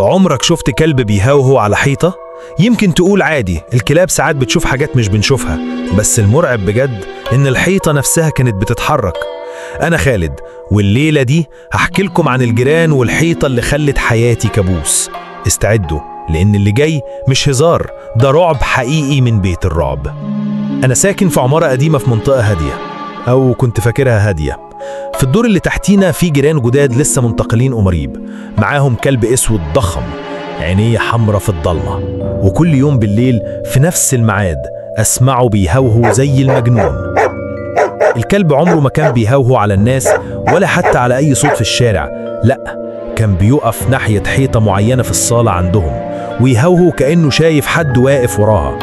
عمرك شفت كلب بيهوهو على حيطة؟ يمكن تقول عادي، الكلاب ساعات بتشوف حاجات مش بنشوفها، بس المرعب بجد إن الحيطة نفسها كانت بتتحرك. أنا خالد، والليلة دي هحكي لكم عن الجيران والحيطة اللي خلت حياتي كابوس. استعدوا، لأن اللي جاي مش هزار، ده رعب حقيقي من بيت الرعب. أنا ساكن في عمارة قديمة في منطقة هادية، أو كنت فاكرها هادية. في الدور اللي تحتينا في جيران جداد لسه منتقلين قريب، معاهم كلب اسود ضخم، عينيه حمرة في الضلمة، وكل يوم بالليل في نفس الميعاد أسمعه بيهوهو زي المجنون. الكلب عمره ما كان بيهوهو على الناس ولا حتى على أي صوت في الشارع، لأ، كان بيقف ناحية حيطة معينة في الصالة عندهم ويهوهو كأنه شايف حد واقف وراها.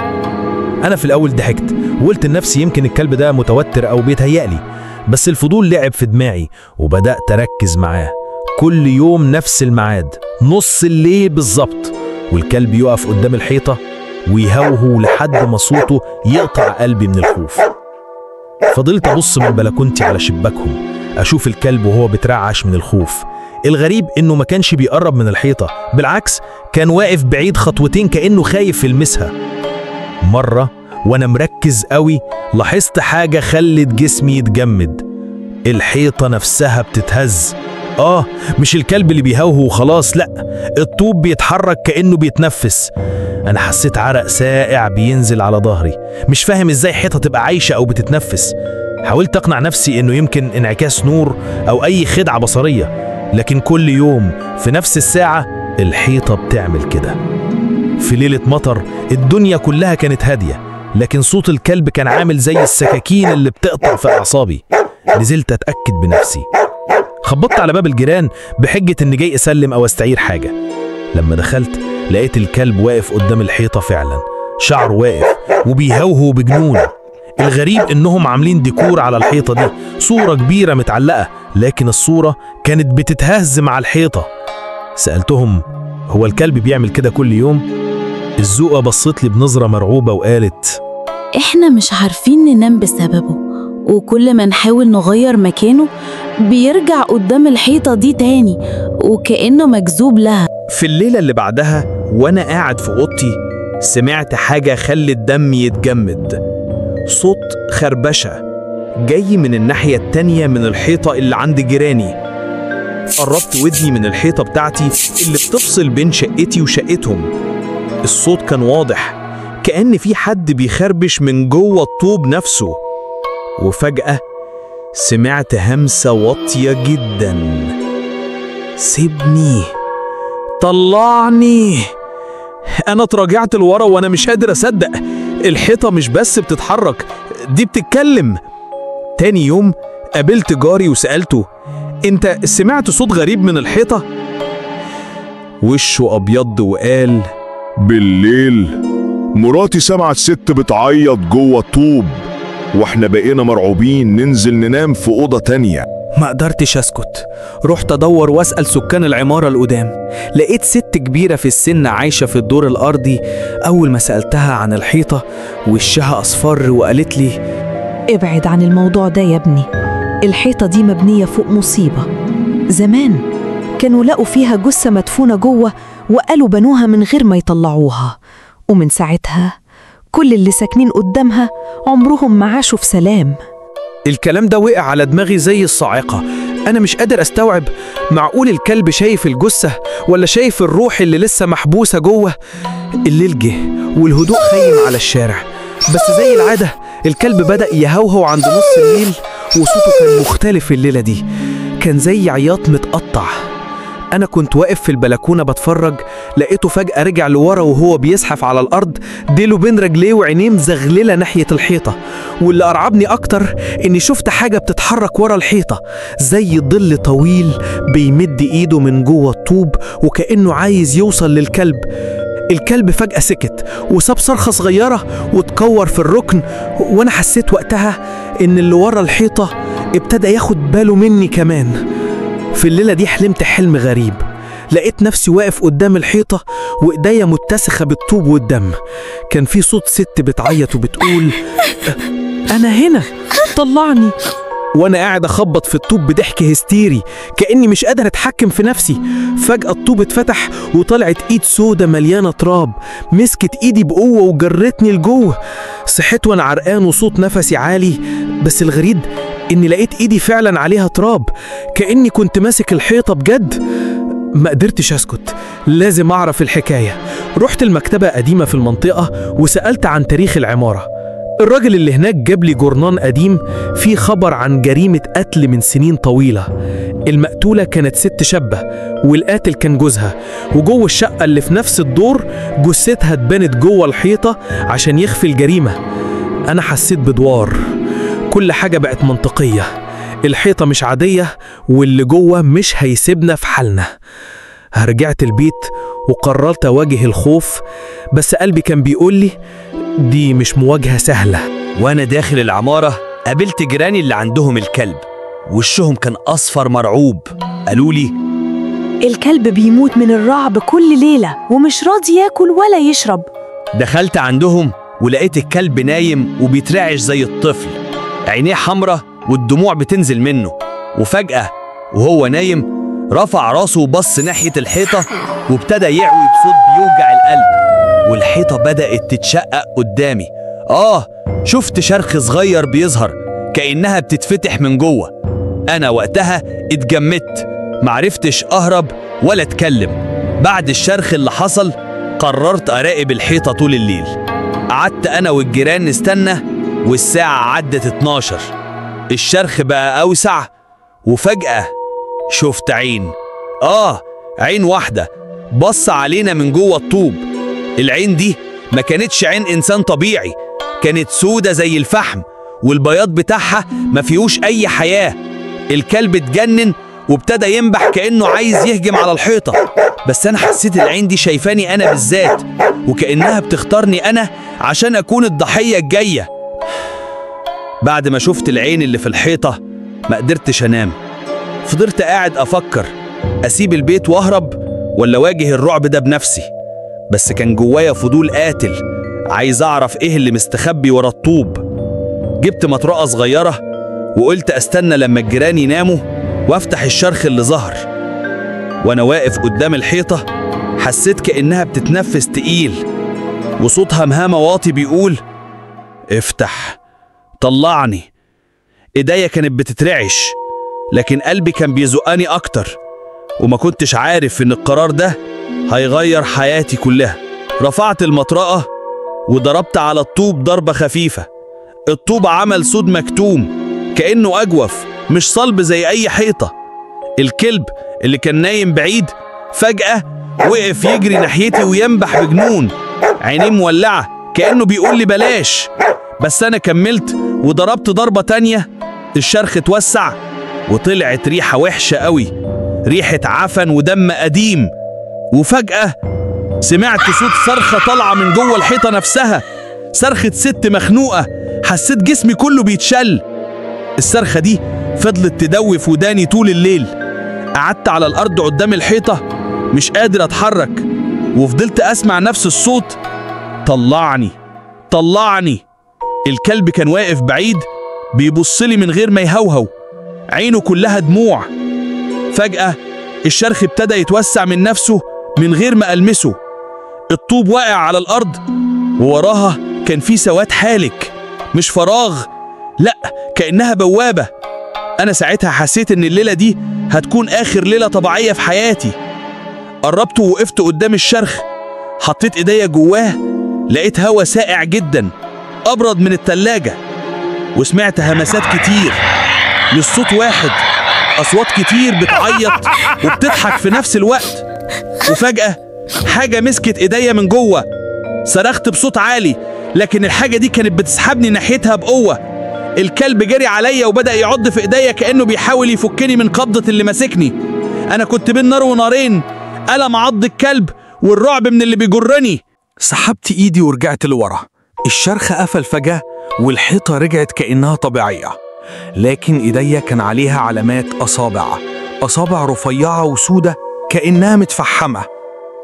أنا في الأول ضحكت وقلت لنفسي يمكن الكلب ده متوتر أو بيتهيألي، بس الفضول لعب في دماغي وبدأت أركز معاه. كل يوم نفس الميعاد، نص الليل بالظبط، والكلب يقف قدام الحيطة ويهوهو لحد ما صوته يقطع قلبي من الخوف. فضلت أبص من بلكونتي على شباكهم، أشوف الكلب وهو بترعش من الخوف. الغريب إنه ما كانش بيقرب من الحيطة، بالعكس كان واقف بعيد خطوتين كأنه خايف يلمسها. مرة وأنا مركز قوي لاحظت حاجة خلت جسمي يتجمد، الحيطة نفسها بتتهز. مش الكلب اللي بيهوهو وخلاص، لأ، الطوب بيتحرك كأنه بيتنفس. أنا حسيت عرق سائع بينزل على ظهري، مش فاهم إزاي حيطة تبقى عايشة أو بتتنفس. حاولت أقنع نفسي إنه يمكن انعكاس نور أو أي خدعة بصرية، لكن كل يوم في نفس الساعة الحيطة بتعمل كده. في ليلة مطر الدنيا كلها كانت هادية، لكن صوت الكلب كان عامل زي السكاكين اللي بتقطع في أعصابي. نزلت أتأكد بنفسي، خبطت على باب الجيران بحجة إني جاي أسلم أو أستعير حاجة. لما دخلت لقيت الكلب واقف قدام الحيطة فعلا، شعره واقف وبيهوهو بجنون. الغريب إنهم عاملين ديكور على الحيطة دي، صورة كبيرة متعلقة، لكن الصورة كانت بتتهز مع الحيطة. سألتهم هو الكلب بيعمل كده كل يوم؟ الزوقة بصت لي بنظرة مرعوبة وقالت إحنا مش عارفين ننام بسببه، وكل ما نحاول نغير مكانه بيرجع قدام الحيطة دي تاني وكأنه مجذوب لها. في الليلة اللي بعدها وأنا قاعد في أوضتي سمعت حاجة خلت دمي يتجمد، صوت خربشة جاي من الناحية التانية من الحيطة اللي عند جيراني. قربت ودني من الحيطة بتاعتي اللي بتفصل بين شقتي وشقتهم. الصوت كان واضح، كأن في حد بيخربش من جوه الطوب نفسه. وفجأة سمعت همسة واطية جدا، سيبني، طلعني. أنا اتراجعت لورا وأنا مش قادر أصدق، الحيطة مش بس بتتحرك، دي بتتكلم. تاني يوم قابلت جاري وسألته أنت سمعت صوت غريب من الحيطة؟ وشه أبيض وقال بالليل مراتي سمعت ست بتعيط جوه الطوب، واحنا بقينا مرعوبين ننزل ننام في أوضة تانية. ما قدرتش أسكت، رحت أدور وأسأل سكان العمارة القدام. لقيت ست كبيرة في السن عايشة في الدور الأرضي. أول ما سألتها عن الحيطة وشها أصفر وقالت لي ابعد عن الموضوع ده يا ابني، الحيطة دي مبنية فوق مصيبة. زمان كانوا لقوا فيها جثة مدفونة جوه وقالوا بنوها من غير ما يطلعوها، ومن ساعتها كل اللي ساكنين قدامها عمرهم ما عاشوا في سلام. الكلام ده وقع على دماغي زي الصاعقة. أنا مش قادر أستوعب، معقول الكلب شايف الجثة ولا شايف الروح اللي لسه محبوسة جوه؟ الليل جه والهدوء خيم على الشارع، بس زي العادة الكلب بدأ يهوهو عند نص الليل، وصوته كان مختلف الليلة دي، كان زي عياط متقطع. أنا كنت واقف في البلكونة بتفرج، لقيته فجأة رجع لورا وهو بيزحف على الأرض، ديله بين رجليه وعينيه مزغللة ناحية الحيطة. واللي أرعبني أكتر إني شفت حاجة بتتحرك ورا الحيطة، زي ظل طويل بيمد إيده من جوه الطوب وكأنه عايز يوصل للكلب. الكلب فجأة سكت وساب صرخة صغيرة واتكور في الركن، وأنا حسيت وقتها إن اللي ورا الحيطة ابتدى ياخد باله مني كمان. في الليلة دي حلمت حلم غريب، لقيت نفسي واقف قدام الحيطة وإيديا متسخة بالطوب والدم. كان في صوت ست بتعيط وبتقول أنا هنا، طلعني. وأنا قاعد أخبط في الطوب بضحك هستيري كأني مش قادر أتحكم في نفسي. فجأة الطوب اتفتح وطلعت إيد سودة مليانة تراب، مسكت إيدي بقوة وجرتني لجوه. صحيت وأنا عرقان وصوت نفسي عالي، بس الغريب إني لقيت إيدي فعلا عليها تراب، كأني كنت ماسك الحيطة بجد. ما قدرتش أسكت، لازم أعرف الحكاية. رحت المكتبة قديمة في المنطقة وسألت عن تاريخ العمارة. الراجل اللي هناك جاب لي جورنان قديم فيه خبر عن جريمة قتل من سنين طويلة. المقتولة كانت ست شابة والقاتل كان جوزها، وجوه الشقة اللي في نفس الدور جثتها اتبنت جوه الحيطة عشان يخفي الجريمة. أنا حسيت بدوار، كل حاجة بقت منطقية، الحيطة مش عادية واللي جوه مش هيسيبنا في حالنا. رجعت البيت وقررت أواجه الخوف، بس قلبي كان بيقول لي دي مش مواجهة سهلة. وأنا داخل العمارة قابلت جيراني اللي عندهم الكلب، وشهم كان أصفر مرعوب. قالوا لي الكلب بيموت من الرعب كل ليلة ومش راضي ياكل ولا يشرب. دخلت عندهم ولقيت الكلب نايم وبيترعش زي الطفل، عينيه حمرة والدموع بتنزل منه. وفجأة وهو نايم رفع راسه وبص ناحية الحيطة وابتدى يعوي بصوت بيوجع القلب، والحيطة بدأت تتشقق قدامي. شفت شرخ صغير بيظهر كأنها بتتفتح من جوه. أنا وقتها اتجمدت، معرفتش أهرب ولا أتكلم. بعد الشرخ اللي حصل قررت أراقب الحيطة طول الليل. قعدت أنا والجيران نستنى، والساعة عدت 12. الشرخ بقى أوسع، وفجأة شفت عين، عين واحدة بص علينا من جوه الطوب. العين دي ما كانتش عين إنسان طبيعي، كانت سودة زي الفحم، والبياض بتاعها ما فيهوش أي حياة. الكلب اتجنن وابتدى ينبح كأنه عايز يهجم على الحيطة، بس أنا حسيت العين دي شايفاني أنا بالذات، وكأنها بتختارني أنا عشان أكون الضحية الجاية. بعد ما شفت العين اللي في الحيطة ما قدرتش أنام. فضلت قاعد أفكر، أسيب البيت وأهرب ولا أواجه الرعب ده بنفسي؟ بس كان جوايا فضول قاتل، عايز أعرف إيه اللي مستخبي ورا الطوب. جبت مطرقة صغيرة وقلت أستنى لما الجيران يناموا وأفتح الشرخ اللي ظهر. وأنا واقف قدام الحيطة حسيت كأنها بتتنفس تقيل، وصوتها مهامة واطي بيقول افتح، طلعني. إيديا كانت بتترعش، لكن قلبي كان بيزقني أكتر، وما كنتش عارف إن القرار ده هيغير حياتي كلها. رفعت المطرقة وضربت على الطوب ضربة خفيفة. الطوب عمل صوت مكتوم كأنه أجوف، مش صلب زي أي حيطة. الكلب اللي كان نايم بعيد فجأة وقف يجري ناحيتي وينبح بجنون، عينيه مولعة كأنه بيقول لي بلاش. بس أنا كملت وضربت ضربة تانية. الشرخ اتوسع وطلعت ريحة وحشة قوي، ريحة عفن ودم قديم. وفجأة سمعت صوت صرخة طالعة من جوه الحيطة نفسها، صرخة ست مخنوقة. حسيت جسمي كله بيتشل. الصرخة دي فضلت تدوي في وداني طول الليل. قعدت على الأرض قدام الحيطة مش قادر أتحرك، وفضلت أسمع نفس الصوت، طلعني طلعني. الكلب كان واقف بعيد بيبصلي من غير ما يهوهو، عينه كلها دموع. فجأة الشرخ ابتدى يتوسع من نفسه من غير ما ألمسه. الطوب واقع على الأرض، ووراها كان في سواد حالك، مش فراغ، لأ، كأنها بوابة. أنا ساعتها حسيت إن الليلة دي هتكون آخر ليلة طبيعية في حياتي. قربت ووقفت قدام الشرخ، حطيت إيديا جواه، لقيت هوا ساقع جدا أبرد من التلاجة، وسمعت همسات كتير، مش صوت واحد، أصوات كتير بتعيط وبتضحك في نفس الوقت. وفجأة حاجة مسكت إيديا من جوه. صرخت بصوت عالي، لكن الحاجة دي كانت بتسحبني ناحيتها بقوة. الكلب جري عليا وبدأ يعض في إيديا كأنه بيحاول يفكني من قبضة اللي ماسكني. أنا كنت بين نار ونارين، ألم عض الكلب والرعب من اللي بيجرني. سحبت إيدي ورجعت لورا. الشرخ قفل فجأة والحيطة رجعت كأنها طبيعية، لكن إيديا كان عليها علامات أصابع، أصابع رفيعة وسودة كأنها متفحمة.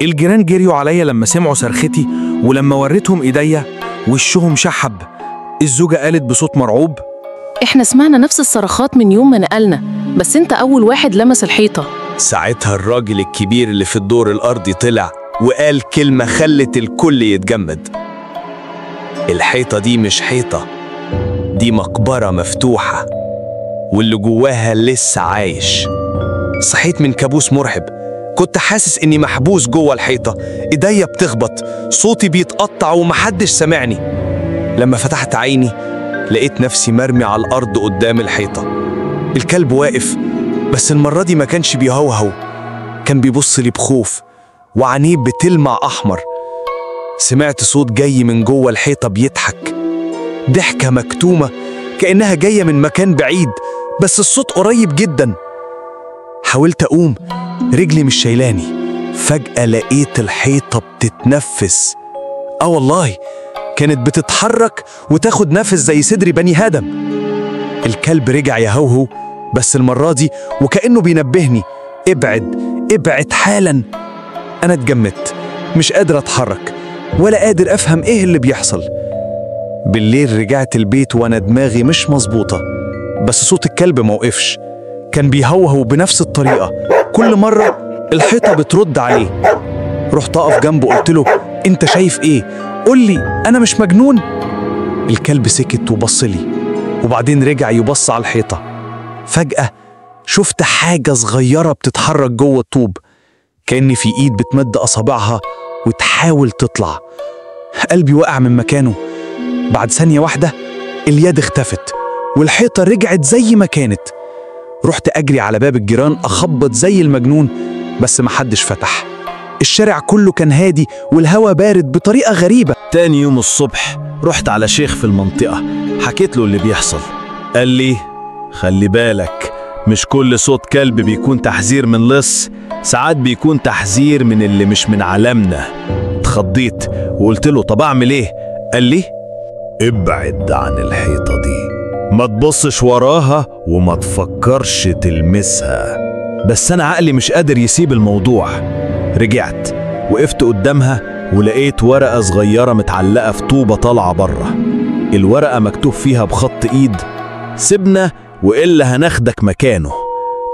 الجيران جريوا عليا لما سمعوا صرختي، ولما وريتهم إيديا وشهم شحب. الزوجة قالت بصوت مرعوب: إحنا سمعنا نفس الصرخات من يوم ما نقلنا، بس أنت أول واحد لمس الحيطة. ساعتها الراجل الكبير اللي في الدور الأرضي طلع وقال كلمة خلت الكل يتجمد: الحيطة دي مش حيطة، دي مقبرة مفتوحة، واللي جواها لسه عايش. صحيت من كابوس مرعب، كنت حاسس إني محبوس جوه الحيطة، إيديا بتخبط، صوتي بيتقطع ومحدش سمعني. لما فتحت عيني لقيت نفسي مرمي على الأرض قدام الحيطة. الكلب واقف، بس المرة دي ما كانش بيهوهو، كان بيبص لي بخوف وعينيه بتلمع أحمر. سمعت صوت جاي من جوه الحيطة بيضحك، ضحكة مكتومة كأنها جاية من مكان بعيد، بس الصوت قريب جدا. حاولت أقوم، رجلي مش شايلاني. فجأة لقيت الحيطة بتتنفس. آه والله كانت بتتحرك وتاخد نفس زي صدر بني آدم. الكلب رجع يهوهو، بس المرة دي وكأنه بينبهني: ابعد ابعد حالا. أنا اتجمدت، مش قادر أتحرك ولا قادر أفهم إيه اللي بيحصل. بالليل رجعت البيت وأنا دماغي مش مظبوطة، بس صوت الكلب موقفش، كان بيهوهو بنفس الطريقة كل مرة الحيطة بترد عليه. رحت أقف جنبه قلت له: أنت شايف إيه؟ قول لي، أنا مش مجنون. الكلب سكت وبص لي، وبعدين رجع يبص على الحيطة. فجأة شفت حاجة صغيرة بتتحرك جوه الطوب، كأن في إيد بتمد أصابعها وتحاول تطلع. قلبي وقع من مكانه. بعد ثانية واحدة اليد اختفت والحيطة رجعت زي ما كانت. رحت أجري على باب الجيران أخبط زي المجنون، بس محدش فتح. الشارع كله كان هادي والهوا بارد بطريقة غريبة. تاني يوم الصبح رحت على شيخ في المنطقة، حكيت له اللي بيحصل. قال لي: خلي بالك، مش كل صوت كلب بيكون تحذير من لص، ساعات بيكون تحذير من اللي مش من عالمنا. اتخضيت وقلت له: طب أعمل إيه؟ قال لي: ابعد عن الحيطة دي، ما تبصش وراها وما تفكرش تلمسها. بس أنا عقلي مش قادر يسيب الموضوع. رجعت وقفت قدامها ولقيت ورقة صغيرة متعلقة في طوبة طالعة بره. الورقة مكتوب فيها بخط إيد: سيبنا وإلا هناخدك مكانه.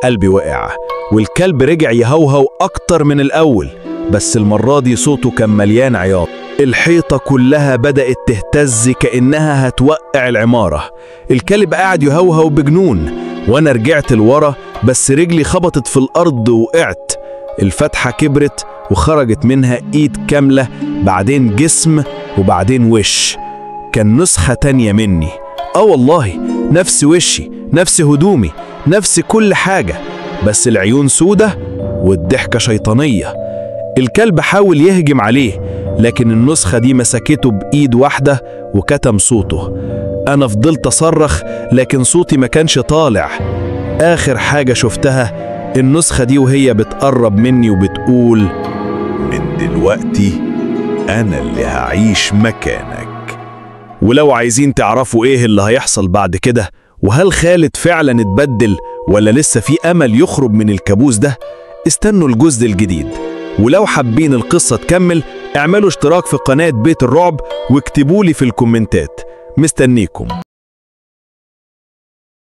قلبي وقع، والكلب رجع يهوهو أكتر من الأول، بس المرة دي صوته كان مليان عياط. الحيطة كلها بدأت تهتز كأنها هتوقع العمارة. الكلب قاعد يهوهو بجنون، وأنا رجعت لورا، بس رجلي خبطت في الأرض وقعت. الفتحة كبرت وخرجت منها إيد كاملة، بعدين جسم، وبعدين وش. كان نسخة تانية مني. آه والله، نفس وشي، نفس هدومي، نفس كل حاجة، بس العيون سودة والضحكة شيطانية. الكلب حاول يهجم عليه، لكن النسخة دي مسكته بإيد واحدة وكتم صوته. أنا فضلت أصرخ لكن صوتي ما كانش طالع. آخر حاجة شفتها النسخة دي وهي بتقرب مني وبتقول: من دلوقتي أنا اللي هعيش مكانك. ولو عايزين تعرفوا إيه اللي هيحصل بعد كده، وهل خالد فعلا اتبدل ولا لسه في أمل يخرج من الكابوس ده، استنوا الجزء الجديد. ولو حابين القصة تكمل، اعملوا اشتراك في قناة بيت الرعب واكتبولي في الكومنتات. مستنيكم.